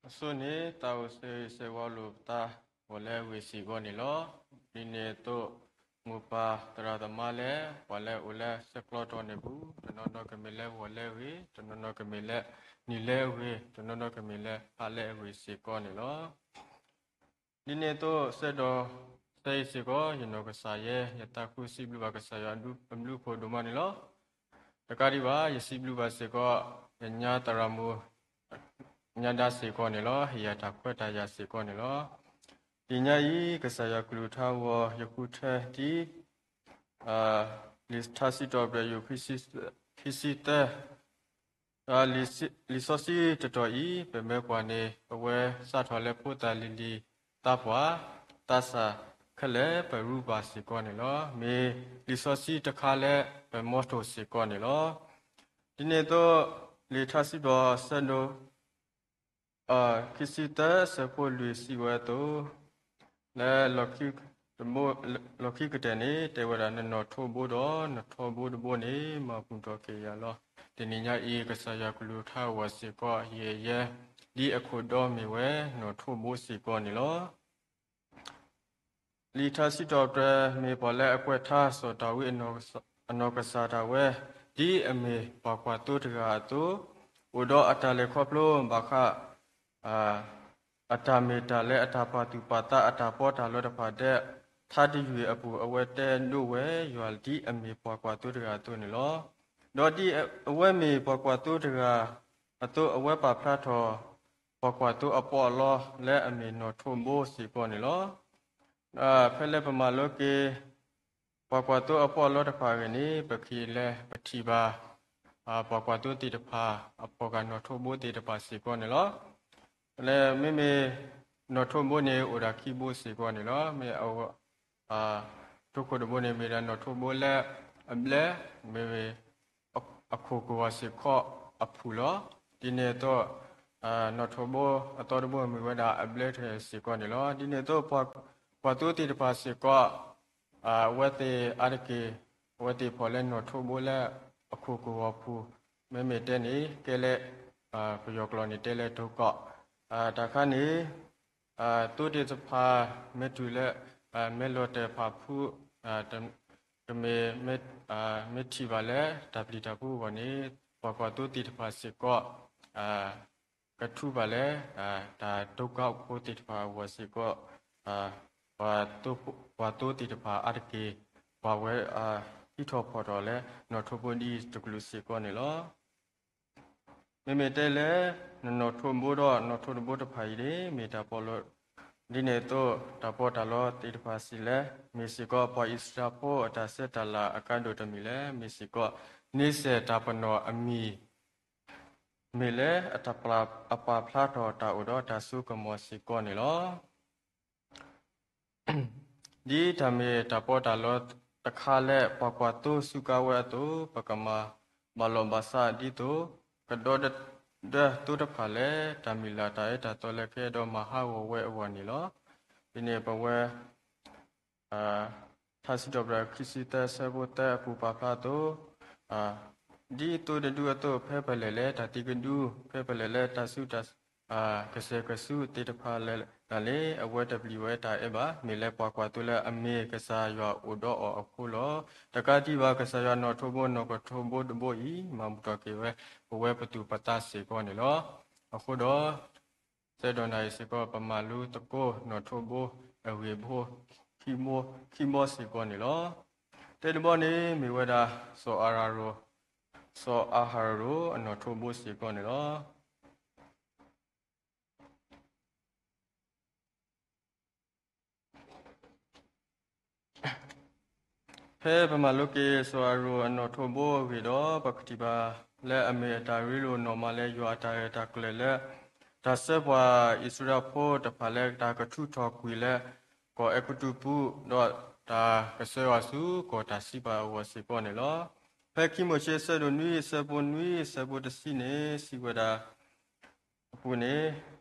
အဆိန့ၣ် တၢ်အိၣ်ဆၢဂ့ၤဆၢဝါလိာ်ပသး ဂီၤလၢအဂ့ၤစ့ၢ်ကီးန့ၣ်လီၤ. ဒ်န့ၣ်အသိး မိၢ်ပၢ်သရၣ်သမါလၢ ပှၤလၢအိၣ်လၢဆဲးကျိးတီၤန့ၣ်ပူၤ တနီၤနီၤကမ့ၢ်လၢဂီၤလၢအဂ့ၤ, တနီၤနီၤကမ့ၢ်လၢနံၤလၢအဂ့ၤ, တနီၤနီၤကမ့ၢ်လၢဟါလၢအဂ့ၤစ့ၢ်ကီးန့ၣ်လီၤ. ဒ်န့ၣ်အသိး စဲးဒီးဆၢအံၤစ့ၢ်ကီး ယနီၢ်ကစၢ်ယဲ ယသးခုစံးဘျုးဘၣ်ကစၢ်ယွၤအဘျုးအဖှိၣ်ဒိၣ်မးန့ၣ်လီၤ. တကးဒံးဘၣ် ယစံးဘျုးဘၣ်စ့ၢ်ကီး ယညါသရၣ်မုၣ် ညါဒါစ့ၢ်ကီးန့ၣ်လီၤ. ဟ့ၣ်ယၤတၢ်ခွဲးတၢ်ယာ်စ့ၢ်ကီးန့ၣ်လီၤ. တနံၤညါအံၤ ကစၢ်ယွၤကလုၢ်ကထါဂီၤ ယဃုထၢဒ် လံာ်ထါစံးထီၣ်ပတြၢၤ ယူၢ်ခံဆံသၢ လံာ်စီဆှံတတီၤအံၤ ပမ့ၢ်ကွၢ်န့ၣ် ပဝဲစးထီၣ်လၢဖိသၣ်လံၤလံၤ သးပှၢ် သးစၢ်ခဲလၢာ် ပရူးဘၣ်စ့ၢ်ကီးန့ၣ်လီၤ. မ့ၢ်လံာ်စီဆှံတခါလၢပမီထိၣ်စ့ၢ်ကီးန့ၣ်လီၤ. ဒ်န့ၣ်အသိး လံာ်ထါစံးထီၣ်ဆၢဒိၣ် ခံဆံသၢ ဆၢဖိလွံၢ်စံးဝဲအသိး လၢ လီၢ်ခံကတၢၢ်န့ၣ် တဲဝဲဒၣ် နနီၣ်ထိးဘိဒီး နထိးဘိတဘိန့ၣ် မၤပူၤထီၣ်က့ၤယၤလီၤ. တနံၤညါအံၤ ကစၢ်ယွၤကလုၢ်ကထါဂီၤစ့ၢ်ကီး ယဲယဲ ဒ်အခိၣ်ဒီမ့ၢ်ဝဲ နီၣ်ထိးဘိစ့ၢ်ကီးန့ၣ်လီၤ. လံာ်ထါစံးထီၣ်ပတြၢၤ မ့ၢ်ပှၤလၢအကွဲးထါ စီၤဒၤဝံးအနီၢ်ကစၢ်ဒၣ်ဝဲ ဒ်အမ့ၢ်ပှၤကွၢ်သိတဂၤအသိး, အိၣ်ဒီးအတၢ်လဲၤခီဖျိဘၣ်ဃး အတၢ်မ့ၢ်တၢ်လၢအတၢ်ပာ်သူၣ်ပာ်သး အတၢ်ပီးတၢ်လီတဖၣ်ဒဲး, ထါတယုၢ်အပူၤ အဝဲတဲဒိဝဲယွၤ ဒ်အမ့ၢ်ပှၤကွၢ်သိတဂၤအသိးန့ၣ်လီၤ. ဒီးဒ်အဝဲမ့ၢ်ပှၤကွၢ်သိတဂၤအသိး အဝဲပာ်ဖျါထီၣ် ပှၤကွၢ်သိအပီးအလီ လၢအမ့ၢ်နီၣ်ထိးဘိစ့ၢ်ကီးန့ၣ်လီၤ. ဖဲလၢပမၤလိက့ၤ ပှၤကွၢ်သိအပီးအလီတဖၣ်အဂ့ၢ်န့ၣ် ပကလဲၤပထံၣ်ဘၣ် ပှၤကွၢ်သိသ့ၣ်တဖၣ် အဖီၣ်ဃာ်နီၣ်ထိးဘိသ့ၣ်တဖၣ်စ့ၢ်ကီးန့ၣ်လီၤ. လၢမ့မ့ၢ် နီၣ်ထိးဘိန့ၣ် အိၣ်ဒၣ်ခံဘိစ့ၢ်ကီးန့ၣ်လီၤ. မ့ၢ် ထိးခိၣ်တဘိန့ၣ် မ့ၢ်ဒၣ်နီၣ်ထိးဘိလၢအဘျဲၣ် မ့မ့ၢ် အခိၣ်ကဝီၤစ့ၢ်ကီးအဖုၣ်လီၤ. ဒ်န့ၣ်အသိး နီၣ်ထိးဘိအသီတဘိမ့ၢ်ဝဲဒၣ်အဘျဲၣ်စ့ၢ်ကီးန့ၣ်လီၤ. ဒ်န့ၣ်အသိး ပှၤကွၢ်သိသ့ၣ်တဖၣ်စ့ၢ်ကီး အဝဲသ့ၣ်အါတက့ၢ် အဝဲသ့ၣ်ဖီၣ်လၢနီၣ်ထိးဘိလၢအခိၣ်ကဝီၤပူၤ မ့မ့ၢ်တဲန့ၣ် ကဲလၢ ပယီၤကျိာ်န့ၣ်တဲလၢထိးကိး တၢ်ခါန့ၣ် သိသ့ၣ်တဖၣ် မ့ၢ်တုၤလၢ မ့ၢ်လီၤတဲာ်ဖးဖူ တမ့ၢ် မ့ၢ်ထံၣ်ဘၣ်လၢတၢ်ပျံၤတၢ်ဖုးအဂီၢ်န့ၣ် ပှၤကွၢ်သိသ့ၣ်တဖၣ်စ့ၢ်ကီး ကထူဘၣ်လၢ တၢ်ဒိကနၣ်ဖိသ့ၣ်တဖၣ်အဂီၢ်စ့ၢ်ကီး ပှၤသိသ့ၣ်တဖၣ်အါတက့ၢ် ပှၤဝဲ ဟံးထီၣ်ဖီၣ်ထီၣ်လၢနီၣ်ထိးဘိဒ်တကလုာ်စ့ၢ်ကီးန့ၣ်လီၤ. မ့မ့ၢ်တဲလၢ နနီၣ်ထိးဘိဒီးနီၣ်ထိးတဘိတဖၣ်အံၤန့ၣ် မ့ၢ်တၢ်ပီးလီ ဒ်န့ၣ်အသိး တၢ်ပီးတၢ်လီသ့ၣ်တဖၣ်စံးလဲၣ် မ့ၢ်စ့ၢ်ကီးပှၤအံၣ်စရ့လးဖိအတၢ်ဆဲးတၢ်လၤအကါဒိၣ်တမံၤလဲၣ် မ့ၢ်စ့ၢ်ကီး န့ဆဲၣ်တၢ်ပနီၣ်အမံၤ မ့ၢ်လၢ အပာ်ဖျါထီၣ်တၢ်အိၣ်ဒီးတၢ်စိကမီၤစ့ၢ်ကီးန့ၣ်လီၤ. ဒ်တၢ်မ့ၢ်တၢ်ပီးတၢ်လီတခါလၢပှၤကွၢ်သိစူးကါဝဲအသိး ပကမၤဘၣ်လီၤဘၣ်စးဒ်သိး ကဒီဒၢသိတဖၣ်လၢ တၢ်မုၢ်လၢ်တၢ်အၢတၢ်သီလၢကအဲၣ်ဒိးမၤဟးဂီၤဝဲအဂီၢ်န့ၣ်လီၤ. ဒ်န့ၣ်ပဝဲ ထါစံးထီၣ်ပတြၢၤခံဆံသၢဆၢဖိသၢအပူၤပာ်ဖျါအသိး ဒ်သိတဒူအသိး ဖဲပလဲၤလၢတၢ်သံကဒု ဖဲပလဲၤလၢတၢ်ဆူးတၢ် ကစဲးကဆူးသ့ၣ်တဖၣ်လဲၣ်ဒၣ်လဲာ် အဝဲတပျံၤဝဲတၢ်အဲၣ်ဘၣ် မ့ၢ်လၢပှၤကွၢ်သိလၢအမ့ၢ်ကစၢ်ယွၤအိၣ်ဒီးအီၤအဃိလီၤ. တကးဒံးဘၣ် ကစၢ်ယွၤနီၣ်ထိးဘိ နီၣ်ထိးဘိတဘိအံၤ မၤဘူၣ်ထီၣ်က့ၤဝဲ ပဝဲပသူၣ်ပသးစ့ၢ်ကီးန့ၣ်လီၤ. အဃိဒီး စဲးဒီးနၤအံၤစ့ၢ်ကီး ပမၤလိသကိးနီၣ်ထိးဘိ အဂ့ၢ်ဘိ ခံဘိ ခံဘိစ့ၢ်ကီးန့ၣ်လီၤ. တၢတဘီန့ၣ် မ့ၢ်ဝဲဒၣ် စီၤအၤရိၣ် စီၤအၤရိၣ်အနီၣ်ထိးဘိစ့ၢ်ကီးန့ၣ်လီၤ. ဖဲပမၤလိက့ၤ စီၤအၤရိၣ်အနီၣ်ထိးဘိအဂ့ၢ်ဒီး ပကထံၣ်ဘၣ်လၢအမ့ၢ်အတၢ်ရ့လိာ်နီၢ်မးလၢ ယွၤအတၢ်ရဲၣ်တၢ်ကျဲၤလၢ တၢ်ဆှၢပှၤအံၣ်စရ့လးဖိတဖၣ်လၢတၢ်ကထုးထီၣ်ကွံာ်လၢ ကီၢ်အဲၤကူပတူးပူၤ ဒီးတၢ်ကဆှၢအီၤဆူကီၢ်တၢ်စံးပာ်အဂီၢ်စ့ၢ်ကီးန့ၣ်လီၤ. ဖဲခံမိၤၡ့ဆၢဒိၣ်နွံ ဆၢဖိနွံ ဆၢဖိတဆံန့ၣ် စံးဝဲဒၣ် အပူၤန့ၣ်,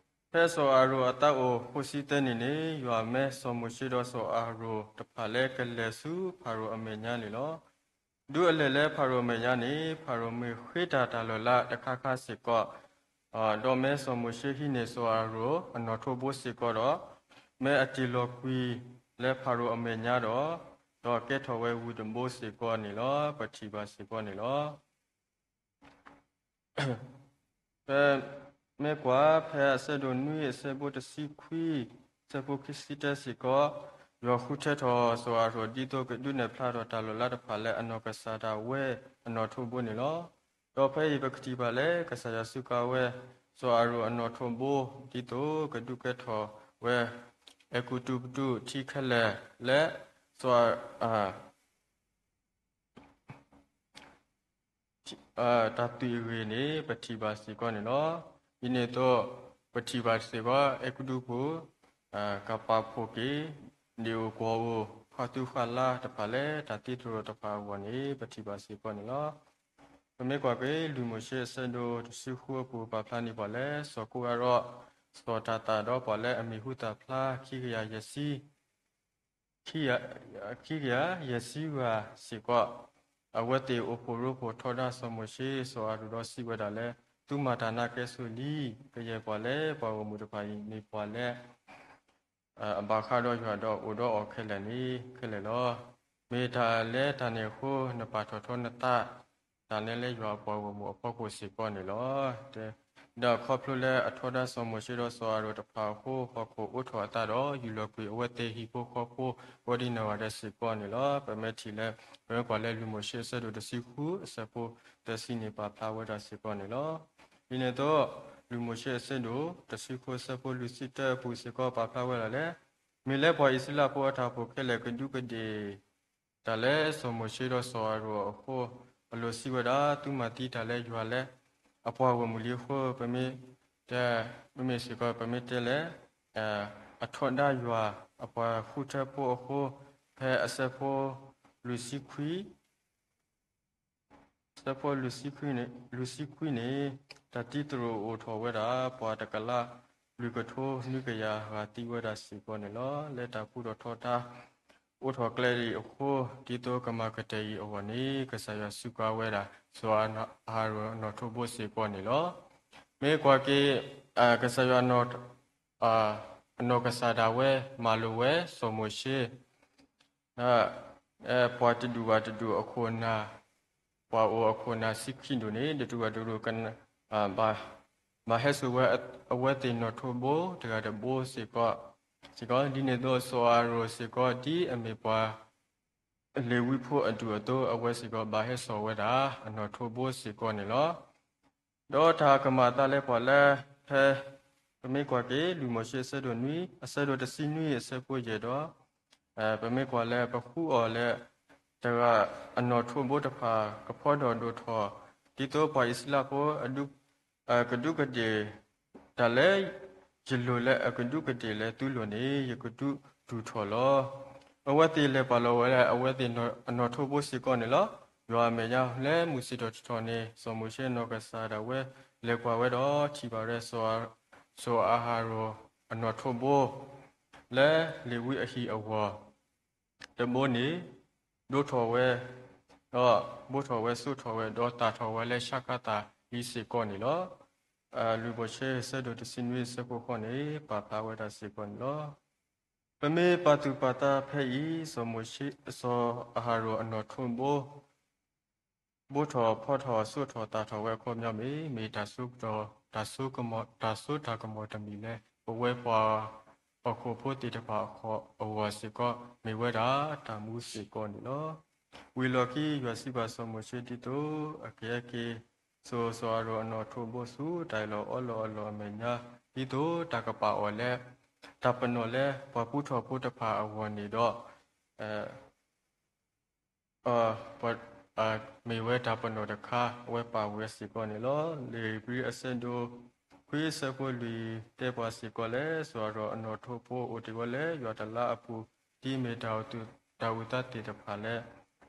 ဖဲစီၤအၤရိၣ်အသးအိၣ်ဃိးဆံသၢနံၣ်န့ၣ်, ယွၤမၢစီၤမိၤၡ့ဒီးစီၤအၤရိၣ်တဖၣ်လၢကလဲၤဆူဖၤရိၤအမဲာ်ညါန့ၣ်လီၤ. ဒ်အလဲၤလၢဖၤရိၤအမဲာ်ညါန့ၣ်, ဖၤရိၤမ့ၢ်ဃ့တၢ်တၢ်လီၢ်လၤတခါခါစ့ၢ်ကီး, ဒီးမ့ၢ်စီၤမိၤၡ့ဟံးန့ၢ်စီၤအၤရိၣ်အနီၣ်ထိးဘိစ့ၢ်ကီးဒီး, မ့ၢ်အတ့ၢ်လီၤကွံာ်လၢဖၤရိၤအမဲာ်ညါဒီး, ဒီးကဲထီၣ်ဝဲဝံၤတဘိစ့ၢ်ကီးန့ၣ်လီၤ. ပထံၣ်ဘၣ်စ့ၢ်ကီးန့ၣ်လီၤ. ပမ့ၢ်ကွၢ်ဖဲအဆၢဒိၣ်နွံအဆၢဖိတဆံခွံ, အဆၢဖိခံဆံတၢစ့ၢ်ကီး, ယွၤဃုထၢထီၣ်စီၤအၤရိၣ်ဒ်သိးကဒုးနဲၣ်ဖျါထီၣ်တၢ်လီၤလးတဖၣ်လၢအနီၢ်ကစၢ်ဒၣ်ဝဲအနီၣ်ထိးဘိန့ၣ်လီၤ. ဒီးဖဲအံၤပကထံၣ်ဘၣ်လၢ ကစၢ်ယွၤစူးကါဝဲ စီၤအၤရိၣ်အနီၣ်ထိးဘိ ဒ်သိးကဒုးကဲထီၣ်ဝဲ အဲၤကူပတူးထံခဲလၢာ်လၢ စီၤ တၢ်သွံၣ်အဂ့ၢ်န့ၣ် ပထံၣ်ဘၣ်စ့ၢ်ကီးန့ၣ်လီၤ. ဒ်န့ၣ်အသိး ပထံၣ်ဘၣ်စ့ၢ်ကီး အဲၤကူပတူးပူၤ ကပာ်ဖှိၣ်က့ၤ ဒ့ၣ်ဧိၤကွီၢ်ဧိၤ ဖးသူဃးလါတဖၣ်လၢတၢ်သံသရိာ်တဖၣ်အဂီၢ်န့ၣ် ပထံၣ်ဘၣ်စ့ၢ်ကီးန့ၣ်လီၤ. ပမ့ၢ်ကွၢ်က့ၤ လွံၢ်မိၤၡ့အဆၢဒိၣ်တဆံဃုအပူၤ ပာ်ဖျါန့ၢ်ပှၤလၢ စီၤကိအၤရိၣ် စီၤတၤသၣ်ဒီးပှၤလၢအမံၤဟူသၣ်ဖျါ ခံကယၤယဲၢ်ဆံ ခံကယၤယဲၢ်ဆံဂၤစ့ၢ်ကီး အဝဲသ့ၣ်အိၣ်ဖှိၣ်ရိဖှိၣ်ထီဒါစီၤမိၤၡ့ စီၤအၤရိၣ်ဒီးစံးဝဲဒၣ်လၢ သုမၤတၢ်နာ်ကဲဆိလံ. ကယဲၢ်ပှၤလၢပှၤဂီၢ်မုၢ်တဖၣ်အံၤ မ့ၢ်ပှၤလၢ အဘၣ်ဃးဒီးယွၤဒီးအိၣ်ဒီးအီၤခဲလၢာ်န့ၣ်ခဲလၢာ်လီၤ. မ့ၢ်တၢ်လၢတၢ်န့ၣ်အဃိ နပာ်ထီၣ်ထီနသး တၢ်နဲလၢယွၤအပှၤဂီၢ်မုၢ်အဖီခိၣ်စ့ၢ်ကီးန့ၣ်လီၤ. ဒီးခီဖျိလၢအထီဒါစီၤမိၤၡ့ဒီးစီၤအၤရိၣ်တဖၣ်အဃိ ဟီၣ်ခိၣ်အိးထီၣ်အသးဒီး ယူၢ်လီၤကွံာ်အဝဲသ့ၣ်ဟံၣ်ဖိဃီဖိ ကိးဒံနီၢ်ဂၤဒဲးစ့ၢ်ကီးန့ၣ်လီၤ. ပမ့ၢ်ထံၣ်လၢ ပမ့ၢ်ကွၢ်လၢလွံၢ်မိၤၡ့အဆၢဒိၣ်တဆံဃုအဆၢဖိသၢဆံန့ၣ် ပာ်ဖျါဝဲဒၣ်စ့ၢ်ကီးန့ၣ်လီၤ. ဒ်န့ၣ်အသိး လွံၢ်မိၤၡ့အဆၢဒိၣ်တဆံဃုအဆၢဖိလွံၢ်ဆံတၢအပူၤစ့ၢ်ကီး ပာ်ဖျါဝဲဒၣ်လၢ မ့ၢ်လၢပှၤအံၣ်စရ့လးဖိအတၢ်အိၣ်ဖှိၣ်ခဲလၢာ်ကဒူးကဒ့ၣ် တၢ်လၢစီၤမိၤၡ့ဒီးစီၤအၤရိၣ်အဃိ အလိၤစံးဝဲဒၣ် သုမၤသံတၢ်လၢယွၤလၢ အပှၤဂီၢ်မုၢ်လံအဃိ ပမ့ၢ်တဲ ပမ့ၢ်စ့ၢ်ကီး ပမ့ၢ်တဲလၢ အထီဒါယွၤအပှၤဃုထၢဖိအဃိ ဖဲအဆၢဖိလွံၢ်ဆံခွံ ဆၢဖိလွံၢ်ဆံခွံန့ၣ် တၢ်သံသရိာ်အိၣ်ထီၣ်ဝဲဒၣ် ပှၤတကလးလွံၢ်ကထိနွံကယၤဂၤသံဝဲဒၣ်စ့ၢ်ကီးန့ၣ်လီၤ. လၢတၢ်ပူထီၣ်ထီဒါ အိးထီၣ်ကျဲအံၤအဃိ ဒ်သိးကမၤကတၢၢ်အံၤအဂီၢ်န့ၣ် ကစၢ်ယွၤစူးကါဝဲဒၣ် စီၤအၤရိၣ်အနီၣ်ထိးဘိစ့ၢ်ကီးန့ၣ်လီၤ. မ့ၢ်ကွၢ်က့ၤ ကစၢ်ယွၤ အနီၢ်ကစၢ်ဒၣ်ဝဲ မၤလိာ်ဝဲစီၤမိၤၡ့ ပှၤတဒူၣ်ဘၣ်တဒူၣ်အခိၣ်နၢ်, ပှၤအိၣ်အခိၣ်နၢ်ဆံခံဒူၣ်န့ၣ် တဒူၣ်ဘၣ်တဒူၣ် ဘၣ်ဟဲစိာ်ဝဲအဝဲသ့ၣ်နီၣ်ထိးဘိတဂၤတဘိစ့ၢ်ကီး, စ့ၢ်ကီးဒ်န့ၣ်အသိး စီၤအၤရိၣ်စ့ၢ်ကီး ဒ်အမ့ၢ်ပှၤလ့ၤဝံဖိအဒူၣ်အသိး အဝဲစ့ၢ်ကီး ဘၣ်ဟဲစိာ်ဝဲဒၣ်အနီၣ်ထိးဘိစ့ၢ်ကီးန့ၣ်လီၤ. ဒီးတၢ်ကမၤအသးလၢပှၤလၢ ဖဲ ပမ့ၢ်ကွၢ်က့ၤ လွံၢ်မိၤၡ့အဆၢဒိၣ်နွံ အဆၢဒိၣ်တဆံနွံအဆၢဖိယဲၢ်ဒီး ပမ့ၢ်ကွၢ်လၢပဃုအီၤလၢ တဂၤအနီၣ်ထိးဘိတဖၣ် ကဖီဒီးဒိၣ်ထီၣ် ဒ်သိးပှၤအံၣ်စရ့လးဖိ ကဒူးကဒ့ၣ် တၢ်လၢ ယလိၤလၢအကဒူးကဒ့ၣ်လၢသုလိၤန့ၣ် ယကဒုးတူၢ်ထီၣ်လီၤ. အဝဲသ့ၣ်လဲၤပာ်လီၤဝဲလၢအဝဲသ့ၣ်အနီၣ်ထိးဘိစ့ၢ်ကီးန့ၣ်လီၤ. ယွၤအမဲာ်ညါလၢမုၢ်ဆ့ၣ်ထီၣ်ထီၣ်န့ၣ် စီၤမိၤၡ့နီၢ်ကစၢ်ဒၣ်ဝဲ လဲၤကွၢ်ဝဲဒီးထံၣ်ဘၣ်ဝဲ စီၤအၤရိၣ်အနီၣ်ထိးဘိ လၢလ့ၤဝံအဟံၣ်အဂီၢ် တဘိန့ၣ် ဒိးထီၣ်ဝဲ ဒီးဘိးထီၣ်ဝဲ စိာ်ထီၣ်ဝဲ ဒီးသၣ်ထီၣ်ဝဲလၢဆါခါသၣ်လံစ့ၢ်ကီးန့ၣ်လီၤ. လွံၢ်မိၤၡ့အဆၢဒိၣ်တဆံနွံအဆၢဖိဃိးန့ၣ် ပာ်ဖျါဝဲဒၣ်စ့ၢ်ကီးန့ၣ်လီၤ. ပမ့ၢ်ပာ်သူၣ်ပာ်သးဖဲအံၤ စီၤမိၤၡ့ စီၤအၤရိၣ်အနီၣ်ထိးဘိ ဘိးထီၣ်ဖီထီၣ်စိာ်ထီၣ်သၣ်ထီၣ်ဝဲအခီပညီမ့ၢ် မ့ၢ် တၢ်စိကမီၤ တၢ်စိတၢ်ကမီၤတမံၤလၢ ပဝဲပှၤဟီၣ်ခိၣ်ဖိသ့ၣ်တဖၣ်အဂီၢ်စ့ၢ်ကီး မ့ၢ်ဝဲဒၣ်တၢ်မူစ့ၢ်ကီးန့ၣ်လီၤ. ဝံၤလီၢ်ခံ ယွၤစံးဘၣ်စီၤမိၤၡ့ဒ်သိး အကဟဲက့ၤစိာ်စီၤအၤရိၣ်အနီၣ်ထိးဘိဆူ တၢ်အၢၣ်လီၤအီလီၤအလီၢ်အမဲာ်ညါ ဒ်သိးတၢ်ကပာ်အီၤလၢ တၢ်ပနီၣ်လၢပှၤပူထီၣ်ဖိတဖၣ်အဂီၢ်န့ၣ်ဒီး မ့ၢ်ဝဲတၢ်ပနီၣ်တခါ အဝဲပာ်ဝဲစ့ၢ်ကီးန့ၣ်လီၤ. လံာ်ဧ့ၤဘြံၤအဆၢဒိၣ်ခွံအဆၢဖိလွံၢ် တဲပှၤစ့ၢ်ကီးလၢ စီၤအၤရိၣ်အနီၣ်ထိးဘိအိၣ်တ့ၢ်ဝဲလၢယွၤတလါအပူၤ ဒ်အမ့ၢ်တၢ်အိၣ်သူၣ်သးသ့ၣ်တဖၣ်လၢ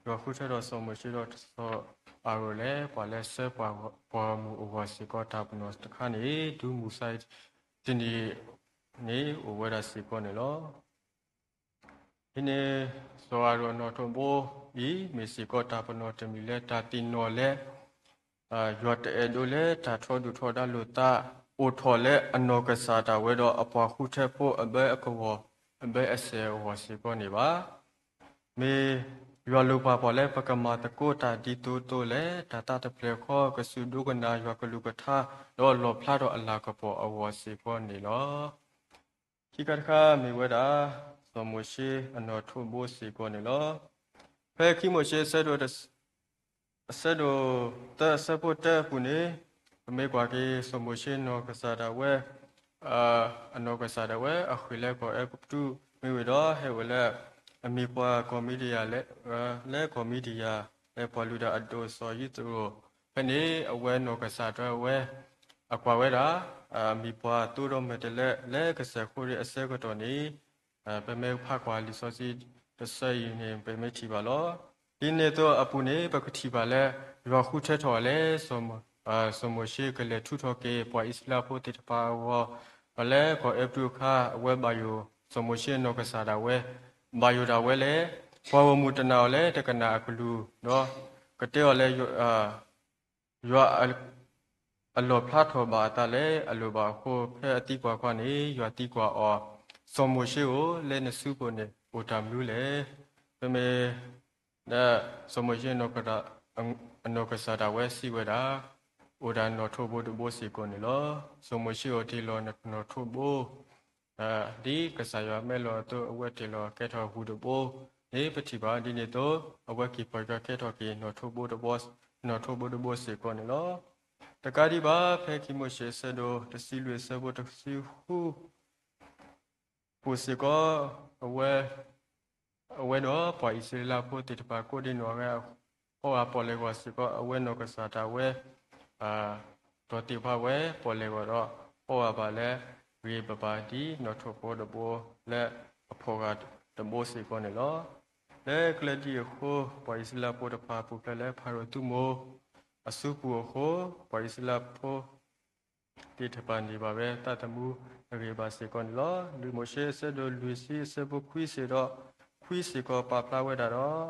ယွၤဃုထၢထီၣ်စီၤမိၤၡ့ဒီးစီၤအၤရိၣ်လၢ ပှၤလၢဆှၢပှၤဂီၢ်မုၢ်အဂီၢ်စ့ၢ်ကီး တၢ်ပနီၣ်တခါန့ၣ် တုၤမုၢ်ဆါတနံၤန့ၣ် အိၣ်ဝဲဒၣ်စ့ၢ်ကီးန့ၣ်လီၤ. ဒ်န့ၣ် စီၤအၤရိၣ်အနီၣ်ထိးဘိအံၤ မ့ၢ်စ့ၢ်ကီးတၢ်ပနီၣ်တမံၤလၢတၢ်သ့ၣ်နီၣ်လၢ ယွၤတအဲၣ်ဒိးလၢတၢ်ထီဒုၣ်ထီဒါလိာ်သး အိၣ်ထီၣ်လၢအနီၢ်ကစၢ်ဒၣ်ဝဲဒီးအပှၤဃုထၢဖိအဘၢအကဝီၤ အဘၢအစဲၤအဂီၢ်စ့ၢ်ကီးန့ၣ်ဘၣ်. မ့ၢ်ယွၤလိၣ်ပာ်ပှၤလၢပကမၤသကိးတၢ်ဒ်သိးသိးလဲၣ်, တၢ်သးတဖျၢၣ်ဃီ ကစူၢ်ဒိကနၣ်ယွၤကလုၢ်ကထါ ဒီးလီၣ်ဖျါထီၣ်အလၤကပီၤအဂီၢ်စ့ၢ်ကီးန့ၣ်လီၤ. ခံခါတခါမ့ၢ်ဝဲဒၣ် စီၤမိၤၡ့အနီၣ်ထိးဘိစ့ၢ်ကီးန့ၣ်လီၤ. ဖဲခံမိၤၡ့ အဆၢဒိၣ်သၢအဆၢဖိတၢအပူၤန့ၣ်, ပမ့ၢ်ကွၢ်က့ၤ စီၤမိၤၡ့နီၢ်ကစၢ်ဒၣ်ဝဲ, အနီၢ်ကစၢ်ဒၣ်ဝဲ အဃ့ၢ်လၢကီၢ်အဲၤကူပတူး မ့ၢ်ဝံၤဒီးဟဲအိၣ်လၢ အမံၤပှၢ်ကီၢ်မံဒယၣ်, လၢကီၢ်မံဒယၣ် လၢပှၤလုၢ်တၢ်အဒိၣ်စီၤယံးသရိာ်, ဖဲန့ၣ်အဝဲနီၢ်ကစၢ်ဒၣ်ဝဲ အကွၢ်ဝဲဒၣ် အမံၤပှၢ်သိဒီးမဲာ်တဲးလဲး လၢကစၢၢ်ခိၣ်ရ့ၣ်အဆၢကတီၢ်န့ၣ်, ပမ့ၢ်ဖးကွၢ်လံာ်စီဆှံတဆၢအံၤန့ၣ် ပမ့ၢ်ထံၣ်ဘၣ်လီၤ. ဒ်န့ၣ်အသိးအပူၤန့ၣ် ပကထံၣ်ဘၣ်လၢ ယွၤဃုထၢထီၣ်လၢ စီၤမိၤၡ့ကလဲၤထုးထီၣ်က့ၤ ပှၤအံၣ်စရ့လးဖိသ့ၣ်တဖၣ်အဂီၢ်, ဒီးလၢကီၢ်အဲၤကူပတူးအခါ အဝဲဘၣ်ယိၣ် စီၤမိၤၡ့နီၢ်ကစၢ်ဒၣ်ဝဲ, ဘၣ်ယိၣ်ဒၣ်ဝဲလဲၣ်, ပှၤဂီၢ်မုၢ်တနာ်အီၤလၢတကနၣ်အကလုၢ်, ဒီးကတဲအီၤလၢ ယွၤ အလီၣ်ဖျါထီၣ်ဘၣ်အသးလၢအလိၣ်ဘၣ်အဃိ, ဖဲအသံကွၢ်ခီန့ၣ် ယွၤသံကွၢ်အီၤ, စီၤမိၤၡ့ဧၢ, လၢနစုပူၤန့ၣ် အိၣ်တၢ်မနုၤလဲၣ်. ပမ့ၢ် လၢစီၤမိၤၡ့ အနီၢ်ကစၢ်ဒၣ်ဝဲစံးဝဲဒၣ်, အိၣ်ဒၣ်နီၣ်ထိးဘိတဘိစ့ၢ်ကီးန့ၣ်လီၤ. စီၤမိၤၡ့ဧၢ, တ့ၢ်လီၤနနီၣ်ထိးဘိ ဒ်ကစၢ်ယွၤမၢလီၤအသိး အဝဲတ့ၢ်လီၤကဲထီၣ်ဟူးတဘိန့ၣ် ပထံၣ်ဘၣ်. ဒ်န့ၣ်အသိး အဝဲက့ၤပီၢ်ယွၤကဲထီၣ်က့ၤ နီၣ်ထိးဘိတဘိစ့ၢ်ကီးန့ၣ်လီၤ. တကးဒံးဘၣ် ဖဲခံမိၤၡ့ အဆၢဒိၣ်တဆံလွံၢ် အဆၢဖိတဆံဃု ပူၤစ့ၢ်ကီး, အဝဲ, အဝဲဒီးပှၤအံၣ်စရ့လးဖိသ့ၣ်တဖၣ် ကိးဒံနီၢ်ဂၤ ဖီဂၤပီၣ်လဲၣ်ဂီၤစ့ၢ်ကီး အဝဲနီၢ်ကစၢ်ဒၣ်ဝဲ ဒီးသ့ၣ်ဖးဝဲပီၣ်လဲၣ်ဂီၤဒီး ဖီဂၤဘၣ်လၢ ဂ့ၤဘၣ်ဘၣ်ဒ်နီၣ်ထိးဘိတဘိလၢအဖီဂၤတဘိစ့ၢ်ကီးန့ၣ်လီၤ. လၢကျဲဒ်အဃိ ပှၤအံၣ်စရ့လးဖိတဖၣ် ပူၤဖျဲးလၢဖၤရိၤသုးမုၢ်အစုပူၤအဃိ, ပှၤအံၣ်စရ့လးဖိ သ့ၣ်တဖၣ်န့ၣ် ဘၣ်ဝဲသးသမူအဂ့ၤဘၣ်စ့ၢ်ကီးန့ၣ်လီၤ. လွံၢ်မိၤၡ့ အဆၢဒိၣ်လွံၢ်ဆံ အဆၢဖိခွံစ့ၢ်ဒီးခွံစ့ၢ်ကီး ပာ်ဖျါဝဲဒၣ်ဒီး,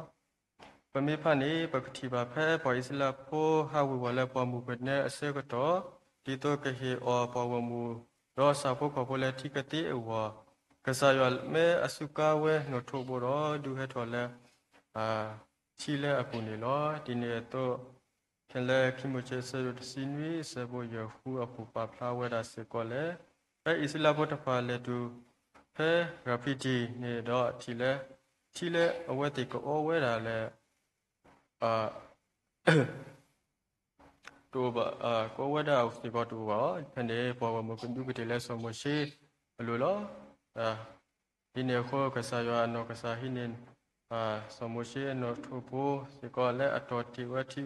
ပမ့ၢ်ဖးန့ၣ် ပကထံၣ်ဘၣ်ဖဲ ပှၤအံၣ်စရ့လးဖိဟးဝ့ၤဝီၤလၢပှၢ်မုၢ်ကနၢအဆၢကတီၢ်, ဒ်သိးကဟ့ၣ်အီၤပှၤဂီၢ်မုၢ် ဒီးဆၣ်ဖိကီၢ်ဖိလၢထံကသ့အဂီၢ်, ကစၢ်ယွၤမၢအစူးကါဝဲနီၣ်ထိးဘိဒီး ဒုးဟဲထီၣ်လၢ ထံလၢအပူၤန့ၣ်လီၤ. ဒ်န့ၣ်အသိး ဖဲလၢခံမိၤၡ့ အဆၢဒိၣ်တဆံနွံ အဆၢဖိယဲၢ်ဃုအပူၤ ပာ်ဖျါဝဲဒၣ်စ့ၢ်ကီးလၢ ဖဲအံၣ်စရ့လးဖိတဖၣ်လဲၤတုၤ ဖဲရၤဖံဒံၣ်န့ၣ်ဒီး ထံၣ်လၢ ထံလၢအဝဲသ့ၣ်ကအီဝဲဒၣ်လၢ တအိၣ်ဘၣ်, ကအီဝဲဒၣ်စ့ၢ်ကီးတအိၣ်ဘၣ်အီၤ, ဖဲန့ၣ် ပှၤဂီၢ်မုၢ်ကဒူးကဒ့ၣ်လၢစီၤမိၤၡ့အလိၤလီၤ. ဒ်န့ၣ်အဃိ ကစၢ်ယွၤအနီၢ်ကစၢ်ဟံးန့ၢ် စီၤမိၤၡ့အနီၣ်ထိးဘိစ့ၢ်ကီး လၢအတီၢ်တ့ၢ်ဝဲထံ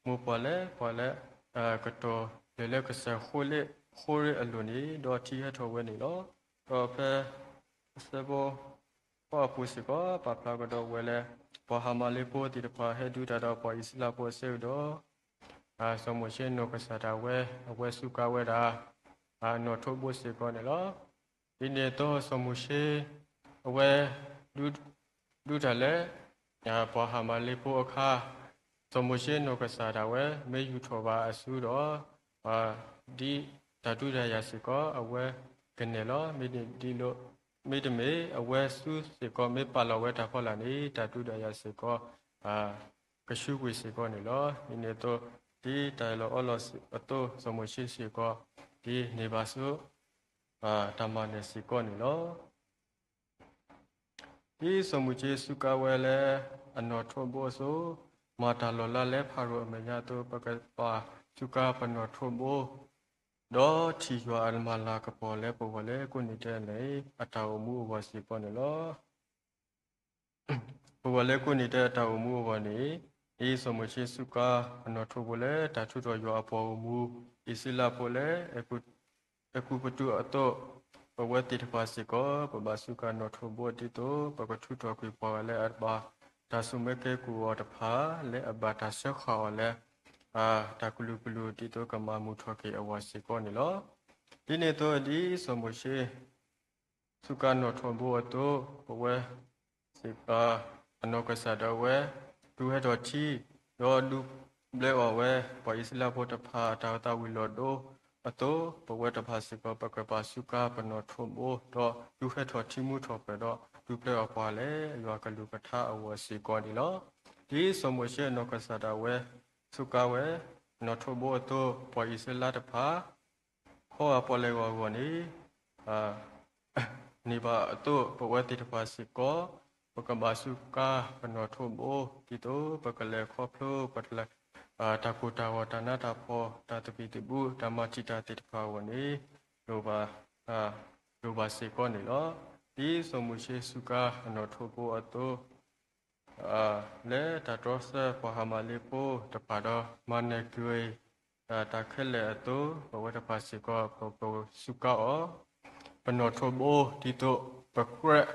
မိၢ်ပှၢ်လၢ ပှၤလၢ ကတီၤလဲၤလၢကစၢၢ်ဃိလ့ၣ်ဃိရ့ၣ်အလိၤန့ၣ် ဒီးထံဟဲထီၣ်ဝဲန့ၣ်လီၤ. ဒီးဖဲ အဆၢဖိ ဖီအပူၤစ့ၢ်ကီး ပာ်ဖျါကဒီးဝဲလၢ ပှၤဟၤမၤလ့းဖိသ့ၣ်တဖၣ် ဟဲဒုးတၢ်ဒီးပှၤအံၣ်စရ့လးဖိအဆၢကတီၢ် စီၤမိၤၡ့နီၢ်ကစၢ်ဒၣ်ဝဲ အဝဲစူးကါဝဲဒၣ် နီၣ်ထိးဘိစ့ၢ်ကီးန့ၣ်လီၤ. ဒ်န့ၣ်အသိး စီၤမိၤၡ့ အဝဲ ဒုးတၢ်လၢ ပှၤဟၤမၤလ့းဖိအခါ စီၤမိၤၡ့နီၢ်ကစၢ်ဒၣ်ဝဲ မ့ၢ်ယူာ်ထီၣ်ဘၣ်အစုဒီး ဒ်တၢ်ဒုးတၢ်ယၤစ့ၢ်ကီး အဝဲကနဲၣ်လီၤ. မ့တမ့ၢ် အဝဲစုစ့ၢ်ကီး မ့ၢ်ပာ်လီၤဝဲတၢ်ဖီလာ်န့ၣ် တၢ်ဒုးတၢ်ယၤစ့ၢ်ကီး ကဆူးကွံာ်စ့ၢ်ကီးန့ၣ်လီၤ. ဒ်န့ၣ်အသိး ဒ်တၢ်အၢၣ်လီၤအီလီၤအသိး စီၤမိၤၡ့စ့ၢ်ကီး ဒ်န့ၢ်ဘၣ်ဆူ တၢ်မၤနၢၤစ့ၢ်ကီးန့ၣ်လီၤ. ဒ်စီၤမိၤၡ့စူးကါဝဲလၢ အနီၣ်ထိးဘိအသိး, မၤတၢ်လီၤလးလၢဖၤရိၤအမဲာ်ညါအသိး ပကဘၣ်စူးကါပနီၣ်ထိးဘိ, ဒီးထံၣ်ယွၤအမၤလၤကပီၤလၢပဂီၢ်လၢကိးနံၤဒဲးန့ၣ် အတၢ်အိၣ်မူအဂီၢ်စ့ၢ်ကီးန့ၣ်လီၤ. ပဂီၢ်လၢကိးနံၤဒဲးအတၢ်အိၣ်မူအဂီၢ်န့ၣ်, ဒ်စီၤမိၤၡ့စူးကါအနီၣ်ထိးဘိလၢတၢ်ထုးထီၣ်ယွၤအပှၤဂီၢ်မုၢ် အံၣ်စရ့လးဖိလၢ အဲၤကူပတူးအသိး, ပဝဲသ့ၣ်တဖၣ်စ့ၢ်ကီး ပဘၣ်စူးကါနီၣ်ထိးဘိဒ်သိး ပကထုးထီၣ်ကွံာ်ပှၤဂၤလၢအဘၣ်တၢ်ဆိၣ်မၢကဲကုၢ်အီၤတဖၣ် လၢအဘၣ်တၢ်စၢဃာ်အီၤလၢ တၢ်ကလုာ်ကလုာ်ဒ်သိးကမၤမုာ်ထီၣ်က့ၤအဂီၢ်စ့ၢ်ကီးန့ၣ်လီၤ. ဒ်န့ၣ်အသိး ဒ်စီၤမိၤၡ့ စူးကါနီၣ်ထိးဘိအသိး, ပဝဲ စ့ၢ်ကီး အနီၢ်ကစၢ်ဒၣ်ဝဲ ဒုးဟဲထီၣ်ထံ, ဒီးဒုး ဘျဲးအီၣ်ဝဲ ပှၤအံၣ်စရ့လးဖိတဖၣ် တၢ်သၣ်ဝံၤလီၤဒိအသိး, ပဝဲတဖၣ်စ့ၢ်ကီး ပကဘၣ်စူးကါပနီၢ်ထိးဘိ, ဒီးဒုးဟဲထီၣ်ထံမူထီၣ်ပၢၢ်ဒီး ဒုးပျဲအီၣ်ပှၤလၢယွၤကလုၢ်ကထါအဂီၢ်စ့ၢ်ကီးန့ၣ်လီၤ. ဒ်စီၤမိၤၡ့အနီၢ်ကစၢ်ဒၣ်ဝဲ စူးကါဝဲ ပနီၢ်ထိးဘိအသိး, ပှၤအံၣ်စရ့လးတဖၣ် ခီဂာ်ပီၣ်လဲၣ်ဂီၤအဂီၢ်န့ၣ် န့ၢ်ဘၣ်အသိး, ပဝဲသ့ၣ်တဖၣ်စ့ၢ်ကီး ပကဘၣ်စူးကါပနီၢ်ထိးဘိ ဒ်သိးပကလဲၤခီဖျိ တၢ်ကိၢ်တၢ်ဂီၤ တၢ်နးတၢ်ဖှီၣ် တၢ်သဘံၣ်သဘုၣ် တၢ်မၤတံာ်တာ်သ့ၣ်တဖၣ်အဂီၢ်န့ၣ် လိၣ်ဘၣ်စ့ၢ်ကီးန့ၣ်လီၤ. ဒ်စီၤမိၤၡ့စူးကါပနီၢ်ထိးဘိအသိး လၢတၢ်တြီဆၢပှၤဟၤမၤလ့းဖိတဖၣ်ဒီး မၤနၢၤကွံာ်တၢ်ခဲလၢာ်အသိး, ပဝဲတဖၣ်စ့ၢ်ကီး ပကစူးကါအီၤ ပနီၢ်ထိးဘိ ဒ်သိးပကြၢး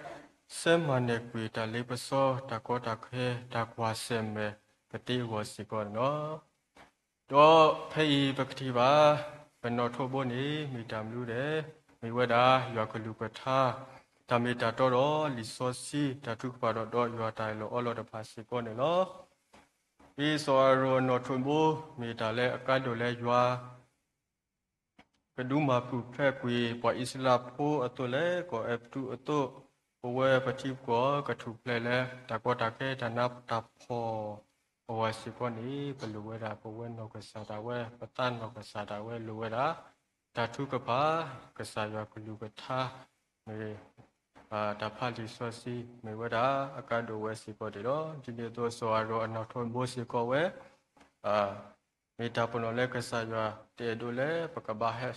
ဆၢမၤနၢၤကွံာ် တၢ်လ့ပစီ တၢ်ကီတၢ်ခဲ တၢ်ကွၢ်ဆၢၣ်မဲာ် ပသ့အဂီၢ်စ့ၢ်ကီးန့ၣ်လီၤ. ဒီးဖဲအံၤပကထံၣ်ဘၣ် ပနီၢ်ထိးဘိန့ၣ် မ့ၢ်တၢ်မနုၤလဲၣ်, မ့ၢ်ဝဲဒၣ်ယွၤကလုၢ်ကထါ တၢ်မ့ၢ်တၢ်တီဒီး လံာ်စီဆှံတၢ်ထုကဖၣ်ဒီး ဒီးယွၤတၢ်အၢၣ်လီၤအီလီၤတဖၣ်စ့ၢ်ကီးန့ၣ်လီၤ. ဒ်စီၤအၤရိၣ်အနီၢ်ထိးဘိ မ့ၢ်တၢ်လၢအကါဒိၣ်လၢယွၤ ကဒုးမၤပူၤဖျဲးကွံာ် ပှၤအံၣ်စရ့လးဖိအသိးလၢ ကီၢ်အဲၤကူပတူးအသိး, ပဝဲပထံပကီၢ်ကထူၣ်ဖျဲးလၢ တၢ်ကီတၢ်ခဲ တၢ်နးတၢ်ဖှီၣ်အဂီၢ်စ့ၢ်ကီးန့ၣ် ပလိၣ်ဝဲဒၣ် ပဝဲနီၢ်ကစၢ်ဒၣ်ဝဲ ပသးနီၢ်ကစၢ်ဒၣ်ဝဲ လိၣ်ဝဲဒၣ် တၢ်ထုကဖၣ် ကစၢ်ယွၤကလုၢ်ကထါ မ့ၢ် တၢ်ဖးလံာ်စီဆှံ မ့ၢ်ဝဲဒၣ်အကါဒိၣ်ဝဲစ့ၢ်ကီးန့ၣ်လီၤ. ဒ်န့ၣ်အသိး စီၤအၤရိၣ်အနီၢ်ထိးဘိစ့ၢ်ကီးဝဲ မ့ၢ်တၢ်ပနီၣ်လၢကစၢ်ယွၤတအဲၣ်ဒိးလၢ ပကဘၣ်ဟဲ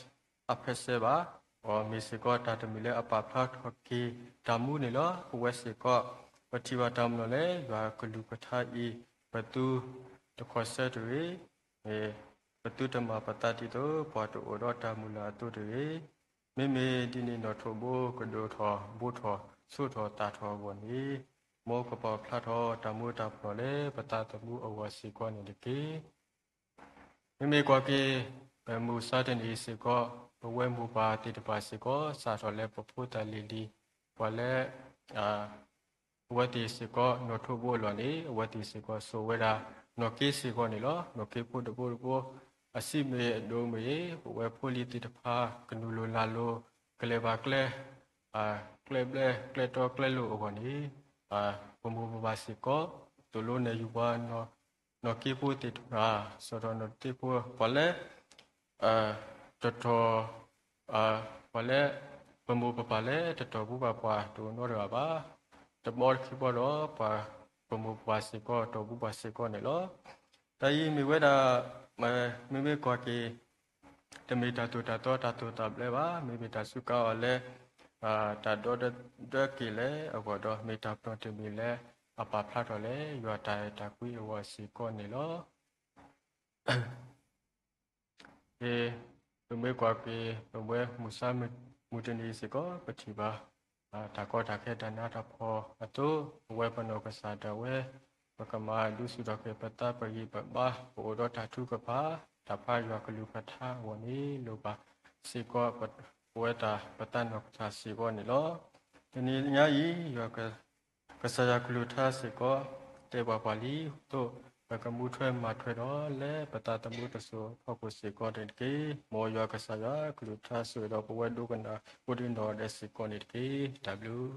အဖဲစဲဘၣ်, အမ့ၢ်စ့ၢ်ကီးတၢ်တမံၤလၢအပာ်ဖျါထီၣ်က့ၤတၢ်မူန့ၣ်လီၤ. ပဝဲစ့ၢ်ကီး ပထံၣ်ဘၣ်တၢ်ပနီၣ်လၢ ယွၤကလုၢ်ကထါအံၤ ပသုတခီၣ်ဆၢတဂ့ၤ, ပသုတမၤပသးဒ်သိး ပှၤတအိၣ်ဒီးတၢ်မုၢ်လၢ်အသိးတဂ့ၤ. မ့မ့ၢ်ဒ်န့ၣ် နီၢ်ထိးဘိကဒိၣ်ထီၣ် ဘိထီၣ် ဆိးထီၣ်သၣ်ထီၣ်အဂီၢ်န့ၣ်, မ်ကပာ်ဖျါထီၣ်တၢ်မူတၢ်ပနီၣ်လၢ ပသးသမူအဂီၢ်စ့ၢ်ကီးန့ၣ်တက့ၢ်. မ့မ့ၢ်ကွၢ်က့ၤ ပမုၢ်ဆါတနံၤအံၤစ့ၢ်ကီး ပဝဲမိၢ်ပၢ်သ့ၣ်တဖၣ်စ့ၢ်ကီး စးထီၣ်လၢပဖိသၣ်လံၤလံၤ ပှၤလၢ အဝဲသ့ၣ်စ့ၢ်ကီး နီၢ်ထိးဘိအလီၢ်န့ၣ် အဝဲသ့ၣ်စ့ၢ်ကီးစိာ်ဝဲဒၣ် နီၢ်က့စ့ၢ်ကီးန့ၣ်လီၤ. နီၢ်က့ဖိတဘိတဘိ အဆံးမ့ၢ်အဒိၣ်မ့ၢ် ပဝဲဖိလံၤသ့ၣ်တဖၣ် ကနုာ်လိၤလၢ်လိၤ ကလဲၤဘၣ်ကျဲ ကျဲဘျဲ ကျဲတီကျဲလိၤအဂီၢ်န့ၣ် ပမိၢ်ပပၢ်စ့ၢ်ကီး သိၣ်လိနဲၣ်ယူၤပှၤ နီၢ်က့ဖိသ့ၣ်တဖၣ် စီၤထီၣ်နီၢ်က့ဖိ ပှၤလၢ တတီၤ ပှၤလၢ ပမိၢ်ပပၢ်လၢတတီၤဘူးဘၣ်ပှၤတအိၣ်နီတဂၤဘၣ်. တဘီတခံဘီဒီး ပှၤပမိၢ်ပပၢ်စ့ၢ်ကီး တီၢ်ဘူးပှၤစ့ၢ်ကီးန့ၣ်လီၤ. တၢ်အံၤမ့ၢ်ဝဲဒၣ် မ့မ့ၢ်ကွၢ်က့ၤ တမ့ၢ်တၢ်သိၣ်တၢ်သီတၢ်သိၣ်တၢ်ဘျၢဘၣ်. မ့မ့ၢ်တၢ်စူးကါအီၤလၢ တၢ်ဒီဒၢက့ၤလၢအဂီၢ်ဒီး မ့ၢ်တၢ်ပနီၣ်တမံၤလၢ အပာ်ဖျါထီၣ်လၢ ယွၤတၢ်အဲၣ်တၢ်ကွံအဂီၢ်စ့ၢ်ကီးန့ၣ်လီၤ. ပမ့ၢ်ကွၢ်က့ၤ ပဝဲမုၢ်ဆါမုၢ်တနံၤစ့ၢ်ကီး ပထံၣ်ဘၣ် တၢ်ကီတၢ်ခဲတၢ်နးတၢ်ဖှီၣ်အသိး ပဝဲပနီၢ်ကစၢ်ဒၣ်ဝဲ ပကမၤဒုးဆူၣ်ထီၣ်က့ၤပသးပဂံၢ်ပဘါ ပအိၣ်ဒီးတၢ်ထုကဖၣ် တၢ်ဖးယွၤကလုၢ်ကထါအဂီၢ်န့ၣ် လိၣ်ဘၣ်စ့ၢ်ကီး ပဝဲတၢ်ပသးနီၢ်ကစၢ်စ့ၢ်ကီးန့ၣ်လီၤ. တနံၤညါအံၤ ယွၤ ကစၢ်ယွၤကလုၢ်ကထါစ့ၢ်ကီး တဲဘၣ်ပှၤလံအသိး ပကမူထွဲမၤထွဲဒီး လၢပသးသမူတစိၤအဖီခိၣ်စ့ၢ်ကီးန့ၣ်တက့ၢ်. မ်ယွၤကစၢ်ယွၤကလုၢ်ကထါဆိၣ်ဂ့ၤဒီး ပဝဲဒိကနၣ်ဖိဒ်နီၢ်ဒဲးစ့ၢ်ကီးန့ၣ်တက့ၢ်. တၢ်ဘျုး